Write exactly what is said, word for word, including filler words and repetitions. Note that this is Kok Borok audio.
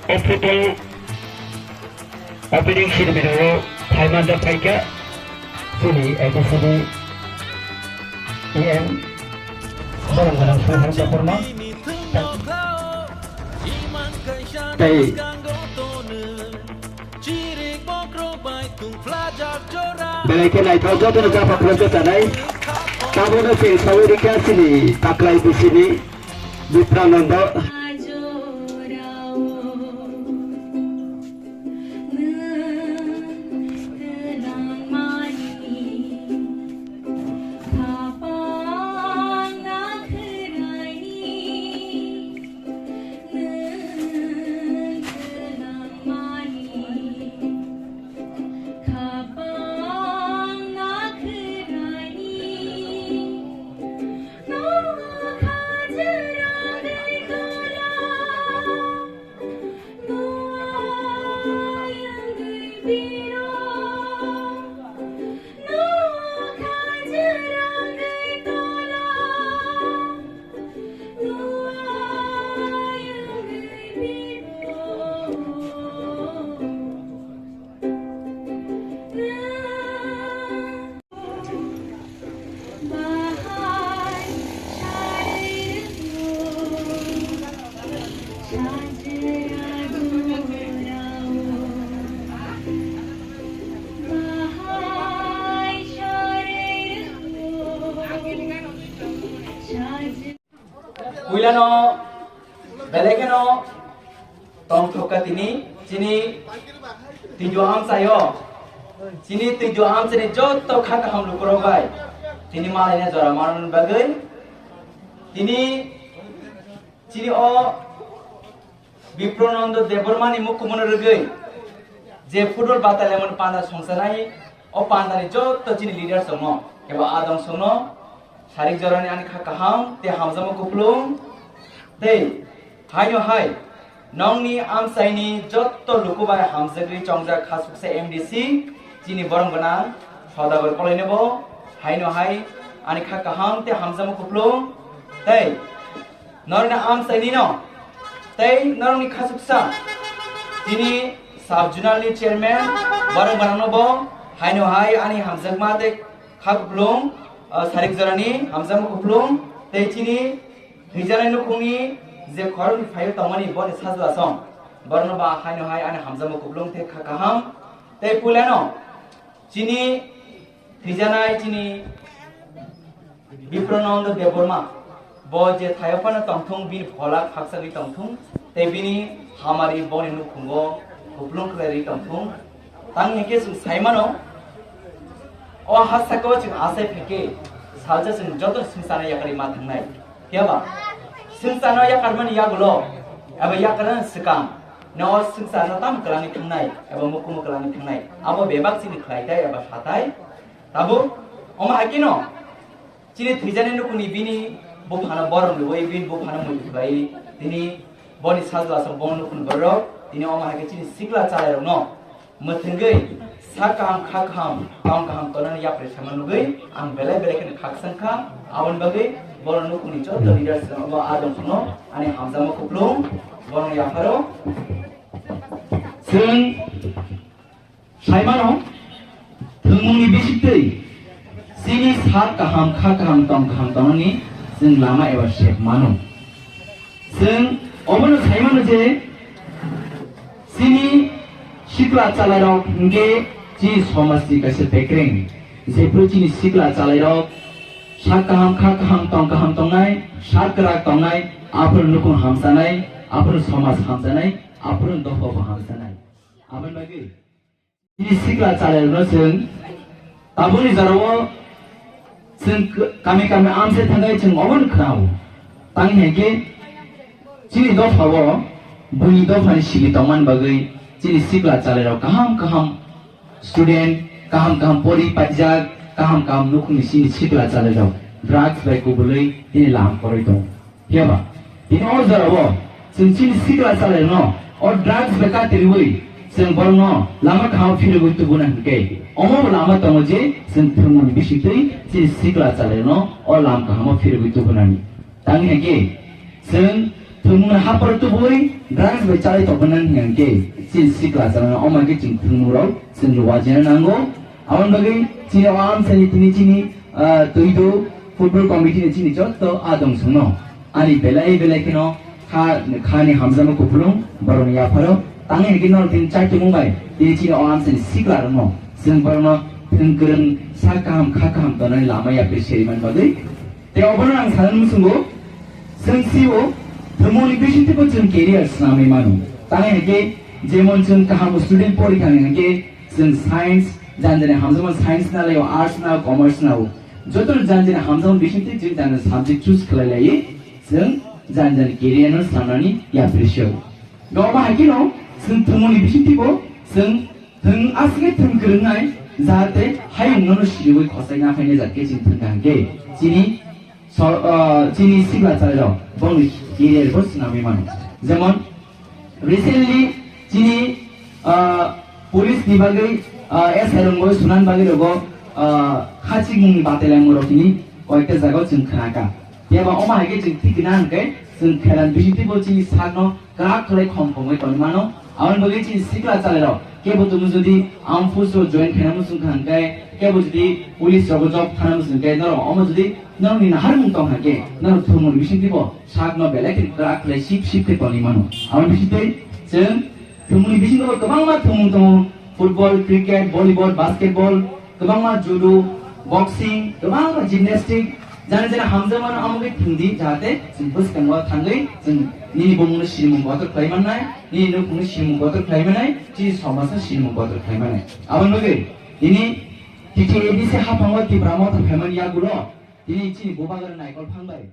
Hospital opening ceremony o phaima da phaikha chini A D C ni E M borok gwnang Sohar Debbarma. Tei belai khe naithok jotono japha philokhe chanai. Tabono chwng sawi rikha chini taklai bisini Biprananda. Puilano belai kheno tongthokha tini chini twijo amchaio. Chini twijo amchaini jotto kha kaham lukurok bai tini malaina jora manani bagwi tini chini o Biprananda Debbarmani mukumono rwgwi je football battalion panda songsanai, o pandani jotto chini leaders tongo, eba adong songno sarik jorani ani kha kaham tei hamjakma kupulung tei haino hai nongni amchaini jotto lukubai hamjagwi chongjak kha suksa M D C chini borong gwnang Sodagar Koloinebo haino hai ani kha kaham tei hamjakma kupulung tei norokni amchainino tei norokni khasuksa chini sub zonal ni chairman borok gwnangno bo haino hai ani hamjakma tei kha kupulung, ah, sarik jorani hamjakma kupulung tei chini thwijanai nukhungni je khoroknwi phaiwi tongmani boni sajla song borokno ba haino hai ani hamjakma kupulung tei kha kaham tei puilano chini thwijanai chini Biprananda Debbarma, bo je thaio phano tongthung, bini phola khakchagwi tongthung, tei bini hamari boni nukhungo kupulung khlairwi tongthung. Tang hinkhe chwng sai mano, o ha sakao chwng achai phaikhe, salsa chwng joto swngcharno yakarwi ma thangnai. Phiya ba, swngcharno yakarmani yagulo, eba yakarnani swkang, no o swngcharno tamo kwlangwi thangnai, eba mukumu kwlangwi thangnai, abo bebak chini khlai tai eba sa tai. Tabuk, omo hai kheno, chini thwijani nukhungni bini buphano borom rwui, bini buphano muitu khlai, tini boni sajla aswk bongni nukhungni borok, tini omo hai khe chini sikla chalairokno mwthangwi sak kaham, kha kaham, tong kaham tonani yapri sama nugwi ang belai belai kheno khakchang kha, aboni bagwi borok nukhungni joto leaders rokno bo adong phano ani hamjakma kupulung, borokni yapharo. Chwng Sai mano, thwngmungni bisingtwi chini sak kaham, kha kaham, tong kaham tongnani chwng lama eba sep mano. Chwng obono sai mano je, chini sikla chalairok hinkhe chini somajni kaisa bekreng. Jephru chini sikla chalairok sak kaham, kha kaham, tong kaham tongnai, sak kwrak tongnai, aphuru nukhung hamchanai, aphuru somaj hamchanai, aphuru dophabo hamchanai. Aboni bagwi chini sikla chalairokno chwng tabukni jorao chwng k-, kami kami amchai thangwi chwng obono khwnao. Tang hinkhe chini dophao buini dophani simi tongmani bagwi chini sikla chalairok kaham kaham student, kaham kaham pori paijak, kaham kaham nukhungni chini sikla chalairok drugs bai kubulwi tini lam kwrwi tongo. Phiya ba, tini o jorao chwng chini sikla chalairokno o drugs bai katirwi chwng borokno lama kaham phirogwi tubuna hinkhe, omo bo lama tongo je chwng thwngmungni bisingtwi chini sikla chalairokno o lama kahamo phirogwi tubunani. Tang hinkhe chwng Thwngmung hapor tubui drugs bai chalai tongmani hwnkhe chini sikla chana omo khe chini thwngmung rok chwng wajina nango. Aboni bagwi chini o amsani tini chini, ah, twido football committee ni chini jotto adong songno ani belai belai kheno kha, khani hamjakma kupulung borokni yapharo tangwi hwnkhe norok tini chaitumung bai tini chini o amsani sikla rokno chwng borokno thwng kwrwng sak kaham kha kaham tongnani lama yapri sermani bagwi. Tei obono ang sanani muchungo, chwng sio thwngmungni bisingtwibo chwng career swnamwi mano. Tangwi hwnkhe jemon chwng kaham student pori thangwi hwnkhe chwng science, jani jani hamjakma science na laio, arts na, commerce na o. Jotono jani jani hamjakma bisingtwi chwng jani jani subject choose khlai laiwi chwng jani jani career no swnamnani yapri sio. Norma hai kheno chwng thwngmungni bisingtwibo chwng thwng aswkhe thwng kwrwngnai, jahate hayungno no siriwi khosai na phainai jat khe chini thwng kaham khe chini sor-, ah, chini sikla chalairok bongni career bo swnamwi mano. Jemon recently chini, ah, police ni bagwi, ah, S I rok bo sunan bagwi rogo, ah, khachikmungni batailaimung rok hini koyekta jagao chwng khnakha. Phiya ba omo hai khe chwng thik gwnang hwnkhe chwng khelan bisingtwibo chini sakno kwrak khlai khom khomwi tongwi mano. Aboni bagwi chini sikla chalairok kebo tongo jodi armed force o join khaina muchung kha hwnkhe, kebo jodi police rogo job thana muchung khe, norok omo jodi norokni naharmung tong kha khe norok thwngmung bisingtwibo sakno belai khe kwrak khlai sip sip khe tongwi mano. Aboni bisingtwi chwng thwngmungni bisingo kwbangma thwngmung tongo, football, cricket, volleyball, basketball, kwbangma judo, boxing, kwbangma gymnastic, jani jani hamjakmano amo khe thwng di, jahate chwng bwskango thangwi chwng nini bumungno sinimung kotor khlai mannai, nini nukhungno sinimung kotor khlai mannai, chini somajno sinimung kotor khlai mannai. Aboni bagwi tini T T A D C haphango Tipra Motha phaimani yagulo tini chini bubagra naikol phang bai